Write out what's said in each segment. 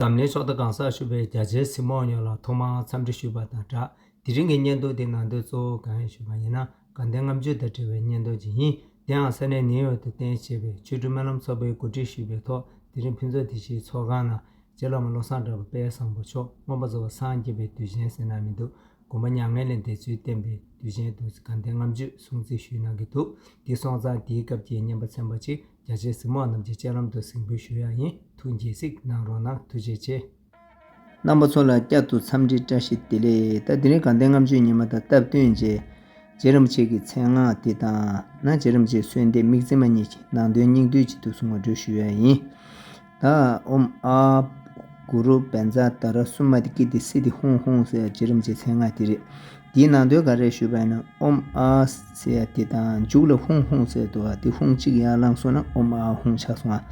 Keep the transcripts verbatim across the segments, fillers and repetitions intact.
འཛམ་གླིང་ཕྱོགས་མཐའ་གང་སར་བཞུགས་པའི་རྒྱ་ཆེའི་གཟིགས་མོ་བ་ཡོངས་ལ་ཐོག་མར་འཚམས་འདྲི་ཞུས་པ་དང་སྦྲགས། དེ་རིང་གི་བརྙན་ཐུང་འདི་ནང་དོན་གཙོ་བོ་གང་ཡིན་ཞུས་པ་ཡིན་ན། དགའ་ལྡན་ལྔ་མཆོད་དང་འབྲེལ་བའི་བརྙན་ཐུང་ཅིག་ཡིན། དེའང་ས་གནས་ནིའུ་ཡོག་ཏུ་རྟེན་གཞི་བྱས་པའི་ཆོས་སྒྲུབ་སྨོན་ལམ་ཚོགས་པས་གོ་སྒྲིག་ཞུས་པའི་ཐོག་དེ་རིང་ཕུན་ཚོགས་བདེ་ཆེན་ཚོགས་ཁང་ནང་རྗེ་བླ་མ་བློ་བཟང་གྲགས་པ་དཔལ་བཟང་པོ་མཆོག་མངོན་པར་རྫོགས་པར་སངས་རྒྱས་པའི་དུས་ཆེན་ཟེར་ན་མི་འདུག་དགོངས་པ་མྱ་ངན་ལས་འདས་ཚུལ་བསྟན་པའི་དུས་ཆེན་དུ་དགའ་ལྡན་ལྔ་མཆོད་སྲུང་བརྩི་ཞུས་གནང་གི་འདུག་འདི་སོང་ཙང་དེའི་སྐབས་ཀྱི་བརྙན་པར་ཚན་པ་ཅིག་རྒྱ་ཆེའི་གཟིགས་མོ་བ་རྣམས་ཀྱི་སྤྱན་ལམ་དུ་གཟིགས་འབུལ་ཞུ་ཡ་ཡིན། ཐུགས་དགྱེས་གཟིགས་གནང་རོགས་གནང་། ཐུགས་རྗེ་ཆེ། རྣམ་པ་ཚོ་ལ་བསྐྱར་དུ་འཚམས་འདྲི་བཀྲ་ཤིས་བདེ་ལེགས། ད་དེ་རིང་དགའ་ལྡན་ལྔ་མཆོད་ཉི་མ་དང་སྟབས་བསྟུན་བྱས། རྗེ་རིན་པོ་ཆེ་གི་མཚན་སྔགས་འདི་དང་ན་རྗེ་རིན་པོ་ཆེའི་གསོལ་འདེབས་དམིགས་བརྩེ་མ་གཉིས་ཀྱི་ནང་དོན་སྙིང་བསྡུས་ཀྱི་ཐུགས་སུ་ངོ་སྤྲོད་ཞུ་ཡ་ཡིན། ད་ཨོཾ་ཨཱཿ་གུ་རུ་བཛྲ་ཏཱ་ར་སུ་མ་ཏི་ཀི་ཏི་སི་ཏི་ཧཱུྃ་ཧཱུྃ་ཟེར་ཡ་རྗེ་རིན་པོ་ཆེའི་མཚན་སྔགས་དེ་རེད། དེའི་ནང་དོན་ག་རེ་ཞུས་པ་ཡིན་ན། ཨོཾ་ཨཱཿ་ཟེར་ཡ་དེ་དང་མཇུག་ལ་ཧཱུྃ་ཧཱུྃ་ཟེར་འདུག་བ། དེ་ཧཱུྃ་གཅིག་ཡར་བླངས་སོང་ན་ཨོཾ་ཨཱཿ་ཧཱུྃ་ཆགས་སོང་བ།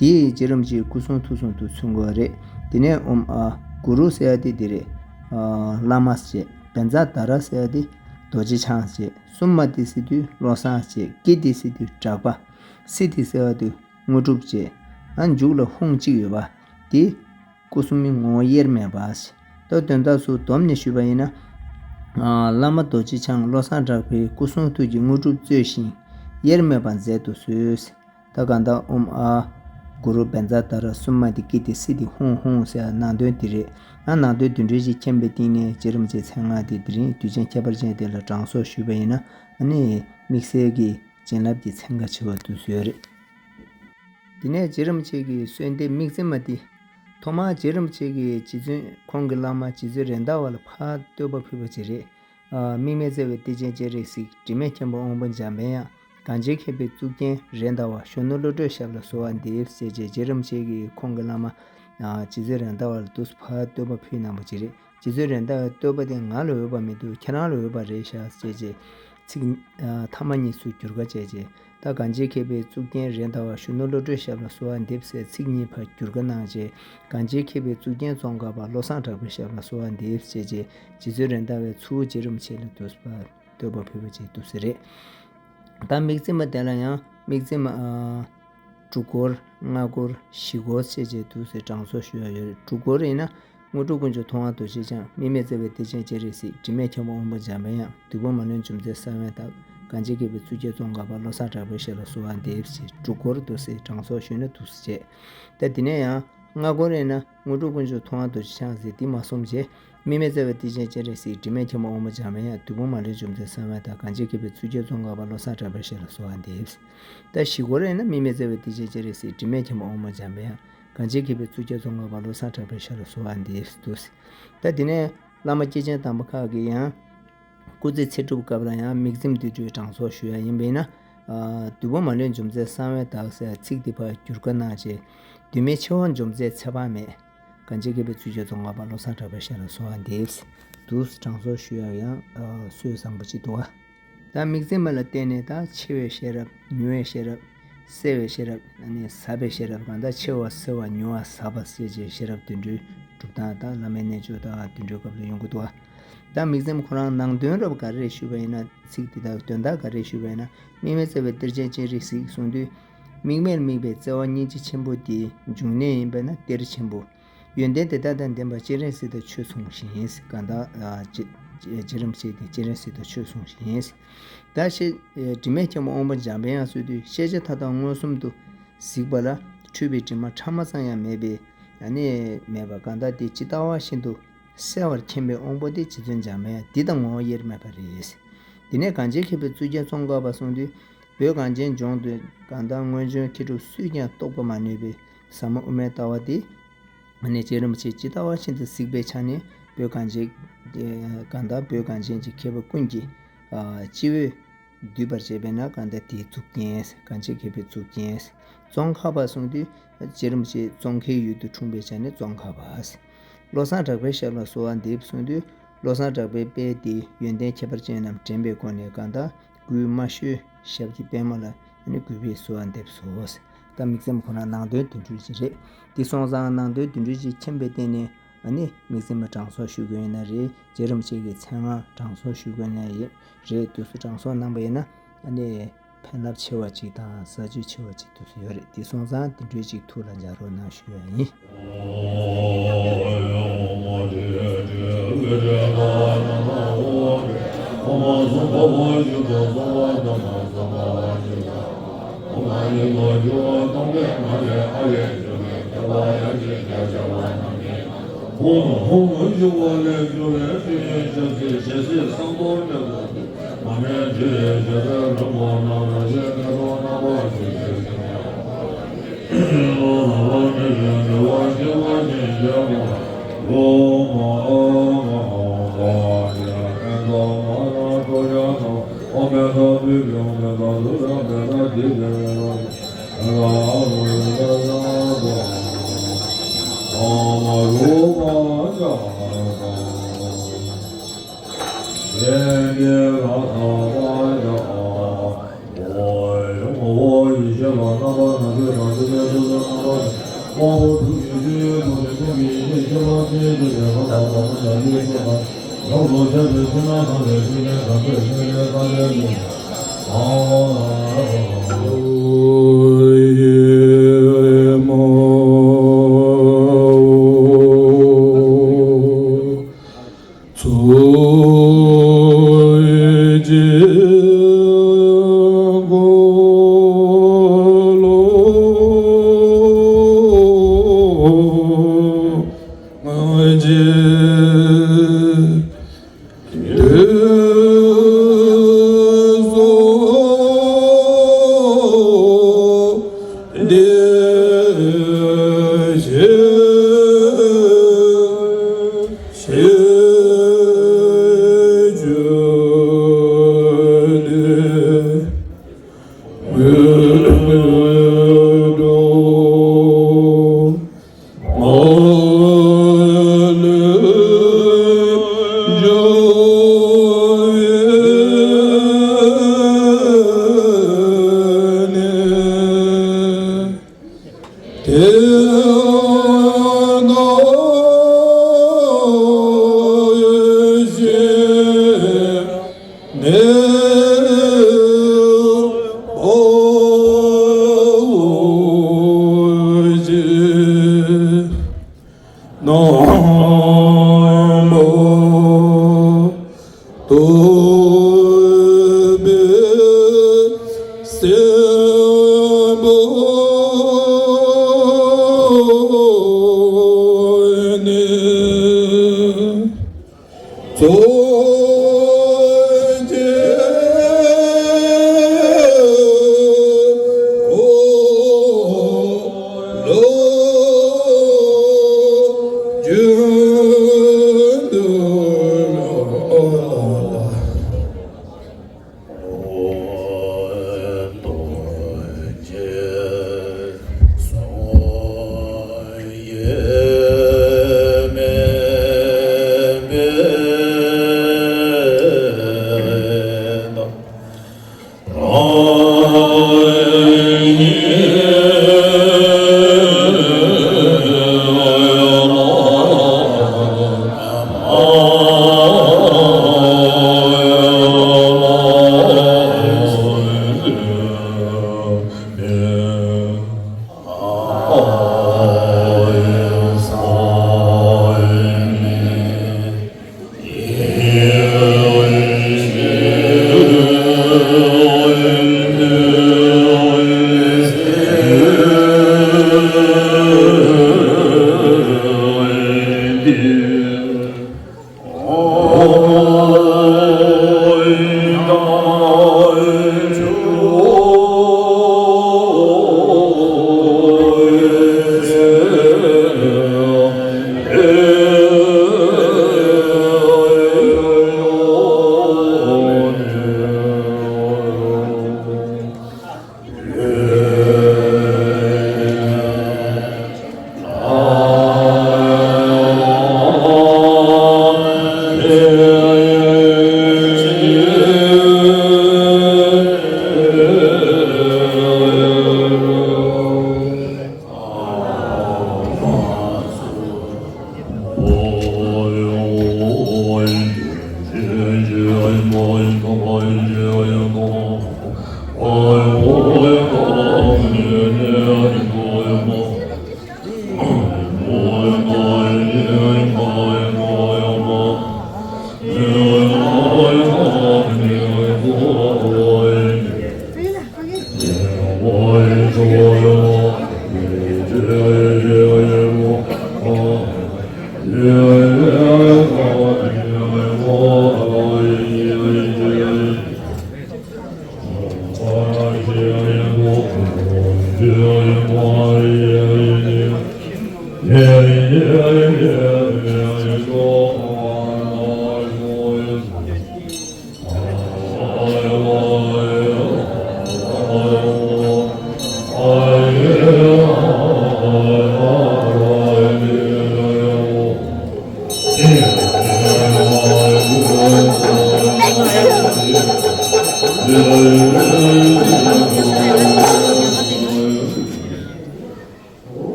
དེ་རྗེ་རིན་པོ་ཆེའི་སྐུ་གསུང་ཐུགས་གསུང་དུ་མཚོན་དགོས་རེད། དེ་ནས་ཨོཾ་ཨཱཿ་གུ་རུ་ཟེར་ཡ་དེ་དེ་རེད། ཨ་བླ་མ་ཞེས། བཛྲ་ཏཱ་ར་ཟེར་ཡ་དེ་རྡོ་རྗེ་འཆང་ཞེས། སུ་མ་ཏི་ཟེར་དུས་བློ་བཟང་ཞེས། ཀི་ཏི་ཟེར་དུས་གྲགས་པ། སི་ཏི་ཟེར་བ་དེ་དངོས་གྲུབ་ཅེས། ཨ་མཇུག་ལ་ཧཱུྃ་གཅིག་ཡོད་པ། དེ་སྐུ་གསུམ་གྱི་ངོ་བོ་དབྱེར་མེད་པ་ཞེས། ད་དོན་དག་ཚུར་བསྡོམས་ནས་ཞུས་པ་ཡིན་ན། ཨ་བླ་མ་རྡོ་རྗེ་འཆང་བློ་བཟང་གྲགས་པའི་སྐུ་གསུང་ཐུགས་ཀྱི་དངོས་གྲུབ་སྩོལ་ཞིང་དབྱེར་མེད་པར་མཛད་དུ་གསོལ། ད་གང་ལྟར་ཨོཾ་ཨཱཿ་གུ་རུ་བཛྲ་ཏཱ་ར་སུ་མ་ཏི་ཀི་ཏི་སི་ཏི་ཧཱུྃ་ཧཱུྃ་ཟེར་ནང་དོན་དེ་རེད། ཨ་ནང་དོན་དེ་འདྲ་ཞིག་མཁྱེན་པའི་སྟེང་ནས་རྗེ་རིན་པོ་ཆེའི་མཚན་སྔགས་དེ་དེ་རིང་དུས་ཆེན་ཁྱད་པར་ཅན་དེ་ལ་གྲངས་གསོག་ཞུས་པ་ཡིན་ན། ཨ་ནི་དམིགས་བསལ་གྱི་བྱིན་རླབས་ཀྱི་ཚན་ཁ་ཆེ་བ་དུ་བཟོས་རེད། དེ་ནས་རྗེ་རིན་པོ་ཆེ་གི་གསོལ་འདེབས་དམིགས་བརྩེ་མ་དེ། ཐོག་མར་རྗེ་རིན་པོ་ཆེ་གི་རྗེ་བཙུན་ཁོང་གི་བླ་མ་རྗེ་བཙུན་རེད་མདའ་བ་ལ་ཕར་བསྟོད་པ་ཕུལ་བ་ཅིག་རེད། ཨ་དམིགས་མེད་བརྩེ་བའི་གཏེར་ཆེན་སྤྱན་རས་གཟིགས། དྲི་མེད་མཁྱེན་པ་དབང་པོ་འཇམ་པའི་དབྱངས། གངས་ཅན་མཁས་པའི་གཙུག་རྒྱན་རེད་མདའ་བ། གཞོན་ནུ་བློ་གྲོས་ཞབས་ལ་གསོལ་བ་འདེབས་ཟེར་བྱས། རྗེ་རིན་པོ་ཆེ་གི་ཁོང་གི་བླ་མ་ཨ་རྗེ་བཙུན་རེད་མདའ་བ་ལ་དུས་ཕར་བསྟོད་པ་ཕུལ་གནང་བ་ཅིག་རེད། རྗེ་བཙུན་རེད་མདའ་བའི་བསྟོད་པ་དེ་ང་ལ་འོས་པ་མི་འདུག་ཁྱེད་རང་ལ་འོས་པ་རེད་ཤག་ཅེས་བྱས། ཚིག་ཨ་ཐ་མ་གཉིས་སུ་བསྒྱུར་ཁ་བྱས་རྗེས། ད་གངས་ཅན་མཁས་པའི་གཙུག་རྒྱན་རེད་མདའ་བ། གཞོན་ནུ་བློ་གྲོས་ཞབས་ལ་གསོལ་བ་འདེབས་ཟེར་ཚིག་གཉིས་ཕར་བསྒྱུར་ཁ་གནང་རྗེས། གངས་ཅན་མཁས་པའི་གཙུག་རྒྱན་ཙོང་ཁ་པ་བློ་བཟང་གྲགས་པའི་ཞབས་ལ་གསོལ་བ་འདེབས་ཟེར་བྱས། རྗེ་བཙུན་རེད་མདའ་བའི་ཚུར་རྗེ་རིན་པོ་ཆེ་ལ་དུས་ཕར་བསྟོད་པ་ཕུལ་བ་བྱས་འདུག་ཟེར་རེད། ད་དམིགས་བརྩེ་མ་དེ་ལ་ཡང་དམིགས་བརྩེ་མ་ཨ། དྲུག་སྐོར། ལྔ་སྐོར། བཞི་སྐོར་བྱས་བྱས་འདུག་ཟེར་གྲངས་གསོག་ཞུ་ཡ་ཡོད་རེད། དྲུག་སྐོར་ཡིན་ན། དངོས་གྲུབ་དཀོན་མཆོག་མཐོང་བ་རྡོ་རྗེ་འཆང་། དམིགས་མེད་བརྩེ་བའི་གཏེར་ཆེན་སྤྱན་རས་གཟིགས། དྲི་མེད་མཁྱེན་པ་དབང་པོ་འཇམ་པའི་དབྱངས། བདུད་དཔུང་མ་ལུས་འཇོམས་མཛད་གསང་བའི་བདག། གངས་ཅན་མཁས་པའི་གཙུག་རྒྱན་ཙོང་ཁ་པ་བློ་བཟང་གྲགས་པའི་ཞབས་ལ་གསོལ་བ་འདེབས་ཟེར་དྲུག་སྐོར་འདུག་ཟེར་གྲངས་གསོག་ཞུས་ན་འདུག་ཟེར་བྱས། ད་དེ་ནས་ཡང་ལྔ་སྐོར་ཡིན་ན། དངོས་གྲུབ་དཀོན་མཆོག་མཐོང་བ་རྡོ་རྗེ་འཆང་ཟེར་འདི་མ་གསུངས་བྱས། དམིགས་མེད་བརྩེ་བའི་གཏེར་ཆེན་སྤྱན་རས་གཟིགས། དྲི་མེད་མཁྱེན་པ་དབང་པོ་འཇམ་པའི་དབྱངས། བདུད་དཔུང་མ་ལུས་འཇོམས་མཛད་གསང་བའི་བདག། གངས་ཅན་མཁས་པའི་གཙུག་རྒྱན་ཙོང་ཁ་པ་བློ་བཟང་གྲགས་པའི་ཞབས་ལ་གསོལ་བ་འདེབས། ད་བཞི་སྐོར་ཡིན་ན། དམིགས་མེད་བརྩེ་བའི་གཏེར་ཆེན་སྤྱན་རས་གཟིགས། དྲི་མེད་མཁྱེན་པ་དབང་པོ་འཇམ་པའི་དབྱངས། གངས་ཅན་མཁས་པའི་གཙུག་རྒྱན་ཙོང་ཁ་པ་བློ་བཟང་གྲགས་པའི་ཞབས་ལ་གསོལ་བ་འདེབས་འདུག་ཟེར། ད་དེ་ནས་བླ་མ་སྐྱེས་ཆེན་དམ་པ་ཁག་གི་ཡང་། སྐུ་ཚེ་ཚེ་སྒྲུབ་སྐབས་ལ་ཡང་དམིགས་བརྩེ་མ་དེ་འདྲའི་གྲངས་གསོག་ཞུ་ཡ་ཡིན་པས་ན། ཨ་བདུད་དཔུང་མ་ལུས་འཇོམས་མཛད་གསང་བའི་བདག་ཟེར་ཚིག་འདི་ཕར་བསྒྱུར་ཁ་གནང་རྗེས། གདོད་མའི་ཆེ་བ་འཇོམས་མཛད་ཚེ་དཔག་མེད། གངས་ཅན་མཁས་པའི་གཙུག་རྒྱན་ཙོང་ཁ་པ་བློ་བཟང་གྲགས་པའི་ཞབས་ལ་གསོལ་བ་འདེབས། འདུག་གྲངས་གསོག་ཞུ་ཡ་ཡང་ཨ་སྲོལ་བཟང་པོ་ཅིག་འདུག་བ། ད་དམིགས་བརྩེ་མ་ལ་བརྟེན་ནས་ད་ཆེ་བའི་ཤེས་རབ། ཉུང་བའི་ཤེས་རབ། གསལ་བའི་ཤེས་རབ། ཨ་ནི་ཟབ་པའི་ཤེས་རབ། གང་ལྟར་ཆེ་བ་གསལ་བ། ཉུང་བ་ཟབ་པ་ཞེས་བྱའི་ཤེས་རབ་དེ་འདྲའི་སྒྲུབ་སྟངས་དང་བླ་མའི་རྣལ་འབྱོར་དང་དེ་འདྲའི་སྐབས་ལ་ཡོང་གི་འདུག་བ། ད་དམིགས་བརྩེ་མ་ཁོ་རང་ནང་དོན་རབ་ག་རེ་ཞུས་པ་ཡིན་ན། ཚིག་འདི་དག་དོན་དག་ག་རེ་ཞུས་པ་ཡིན་ན། དམིགས་མེད་བརྩེ་བའི་གཏེར་ཆེན་སྤྱན་རས་གཟིགས་གསུངས་དུས། དམིགས་མེད་དམིགས་པའི་བརྩེ་བ་སྙིང་རྗེ་ཆེན་པོ་དེའི་འབྱུང་གནས་ཡིན་པས་ན་གཏེར་ཆེན་པོ། ཡོན་ཏན་དེ་དག་དང་ལྡན་པ་སྤྱན་རས་གཟིགས་དང་ཆོས་མཚུངས་ཤིང་། གང་ལྟར་ཨ་རྗེ་རྗེ་རིན་པོ་ཆེ་དེ་སྤྱན་རས་གཟིགས་དང་ཆོས་མཚུངས་ཤིང་། ད་ཤེས་དྲི་མེད་མཁྱེན་པ་དབང་པོ་འཇམ་པའི་དབྱངས་གསུངས་དུས། ཤེས་བྱ་མཐའ་དག་མངོན་སུམ་དུ་གཟིགས་པ་ལ་འཁྲུལ་པའི་དྲི་མ་ཕྲ་མོ་ཙམ་ཡང་མེད་པའི། ཨ་ནི་མེད་པ། གང་ལྟར་དེ་ཇི་ལྟ་བ་བཞིན་དུ་གསལ་བར་མཁྱེན་པའི་དབང་པོ་དེ་རྗེ་བཙུན་འཇམ་དབྱངས། འདི་དང་ངོ་བོ་དབྱེར་མེད་པ་རེད། དེ་ནས་གངས་ཅན་མཁས་པའི་གཙུག་རྒྱན་ཙོང་ཁ་པ་གསུངས་དུས། བོད་གངས་ཅན་ལྗོངས་དུ་གང་ལྟར་སྔོན་བྱོན་མཁས་གྲུབ་སུས་ཀྱང་རྟོགས་པ་མ་ནུས་པའི་ཟབ་མོ་དབུ་མའི་ལྟ་བ་དེ། ཨ་ནི་རྗེ་རིན་པོ་ཆེས་ཇི་ལྟ་བ་བཞིན་དུ་གཟིགས་པའི་ཆ་ནས། བོད་གངས་ཅན། གང་ལྟར་བོད་གངས་ཅན་གྱི་མཁས་པ་ཀུན་གྱིས་ཨ་སྤྱི་བོས་འདུད་པར་བྱེད་པས་ན། གང་ལྟར་དེའི་གཙུག་རྒྱན། གངས་ཅན་མཁས་པའི་གཙུག་རྒྱན། ཙོང་ཁ་པ་གསུངས་དུས། རྗེ་རིན་པོ་ཆེ་ཙོང་ཁའི་ཡུལ་དུ་འཁྲུངས་པའི་ཆ་ནས་ཙོང་ཁ་པ། བློ་བཟང་གྲགས་པའི་ཞབས་ལ་གསོལ་བ་འདེབས་གསུངས་དུས། བློ་བཟང་གྲགས་པའི་དཔལ་དེའི་ཡོན་ཏན་ཁྱད་པར་ཅན་རྣམས་དྲན་པའི་སྒོ་ནས། གང་ལྟར་གུས་མ་ཤོས་ཞབས་ཀྱི་པད་མ་ལ་ཨ་ནི་གུས་པས་གསོལ་བ་འདེབས་སོ། ད་དམིགས་བརྩེ་མ་ཁོ་ན་ནང་དོན་དེ་འདྲ་ཅིག་རེད། དེ་སོང་ཙང་ནང་དོན་དེ་འདྲ་ཅིག་མཁྱེན་པའི་སྟེང་ནས། ཨ་ནི་དམིགས་བརྩེ་མ་གྲངས་གསོག་ཞུ་དགོས་ཡིན་ན་རེད། རྗེ་རིན་པོ་ཆེ་གི་མཚན་སྔགས་གྲངས་གསོག་ཞུ་དགོས་ན་ཡིན་རེད། དུས་སུ་གྲངས་གསོག་གནང་པ་ཡིན་ན། ཨ་ནི་ ཕན་རླབས་ཆེ་བ་ཅིག་དང་ས་བཅུད་ཆེ་བ་ཅིག་ཏུ་ཡོད་རེད། དེ་སོང་ཙང་དེ་འདྲའི་ཅིག་ཐུགས་ལ་འཇགས་རོགས་གནང་ཞུ་ཡ་ཡིན།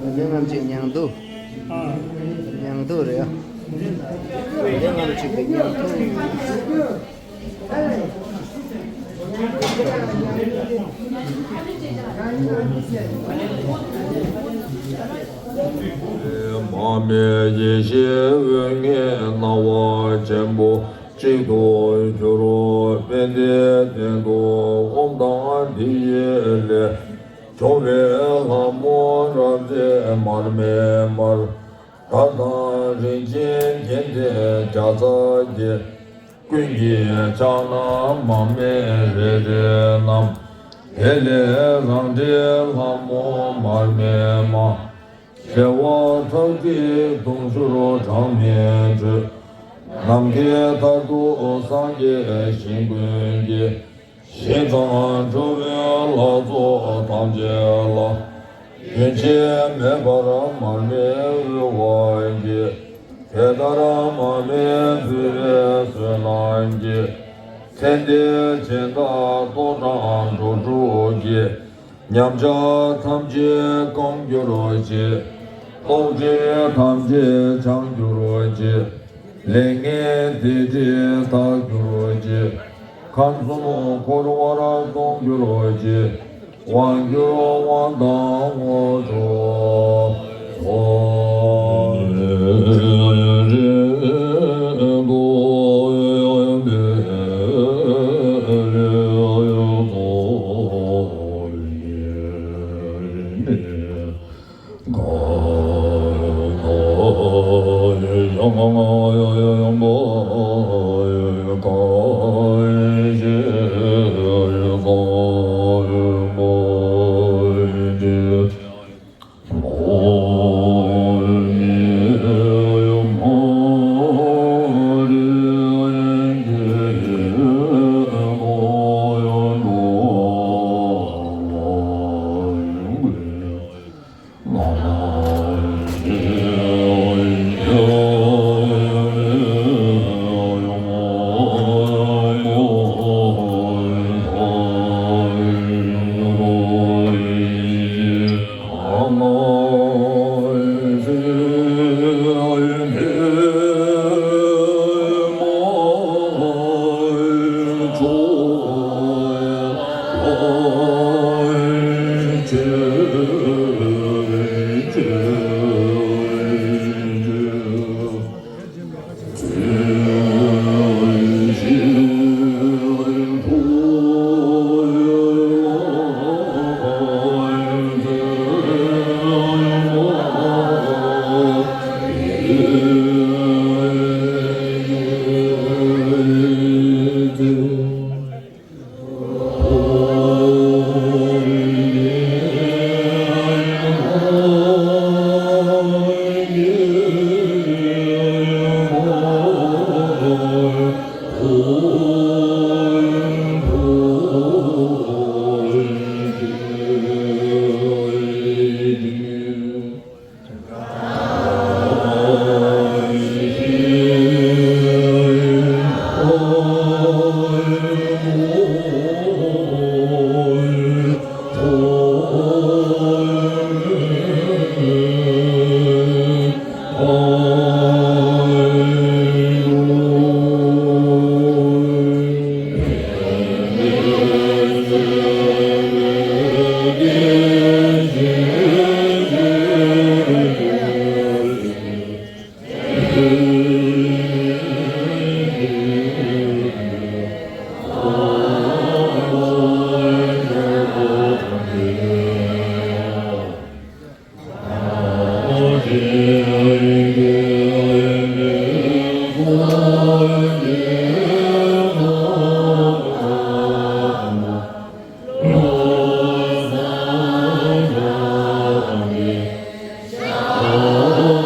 ང་ཚོ་རྣམས་ཀྱི་ཉང་དུ། ཉང་དུ་རེད། ང་ཚོ་རྣམས་ཀྱི་ཉང་དུ། མར་མེ་ཡེ་ཤེས་འོད་ལྔའི་སྣང་བ་ཆེན་པོ་གཅིག་ཏུ་གྱུར། དཔལ་ལྡན་གདན་དུ་ཨོཾ་དང་འདི་ཡི་ལས། བྱུང་བའི་ལྷ་མོ་རབ་མཛེས་མར་མེ་དམར། དར་དང་རིན་ཆེན་རྒྱན་ལྡན་བརྒྱ་རྩ་བརྒྱད། ཀུན་གྱི་ཕྱག་ན་མར་མེ་རེ་རེ་བསྣམས། དེ་ལས་རང་འདྲའི་ལྷ་མོ་མར་མེ་དམར། བྱེ་བ་ཁྲག་ཁྲིག་དུང་ཕྱུར་གྲངས་མེད་འཕྲོས། ནམ་མཁའི་མཐར་ཐུག་སངས་རྒྱས་ཞིང་ཀུན་གྱི། ཞིང་དང་འགྲོ་བའི་ལྷ་ཚོགས་ཐམས་ཅད་ལ། རྒྱུན་ཆད་མེད་པར་མར་མེ་དབུལ་བར་བགྱི། དེ་ལྟར་མར་མེ་ཕུལ་བའི་བསོད་ནམས་ཀྱིས། ཚེ་འདིའི་སྦྱིན་བདག་ལྟོ་འགྲངས་འགྲོ་དྲུག་གི། ཉམས་ཆག་ཐམས་ཅད་སྐོམ་གྱུར་ཅིག། ལྟོགས་གྲིབ་ཐམས་ཅད་བྱང་གྱུར་ཅིག། ལས་ངན་སྡིག་སྒྲིབ་དག་གྱུར་ཅིག། ཁམས་གསུམ་འཁོར་བར་སྟོངས་གྱུར་ཅིག། དབང་བསྒྱུར་དབང་དང་དབང་ཕྱུག་ཚོགས།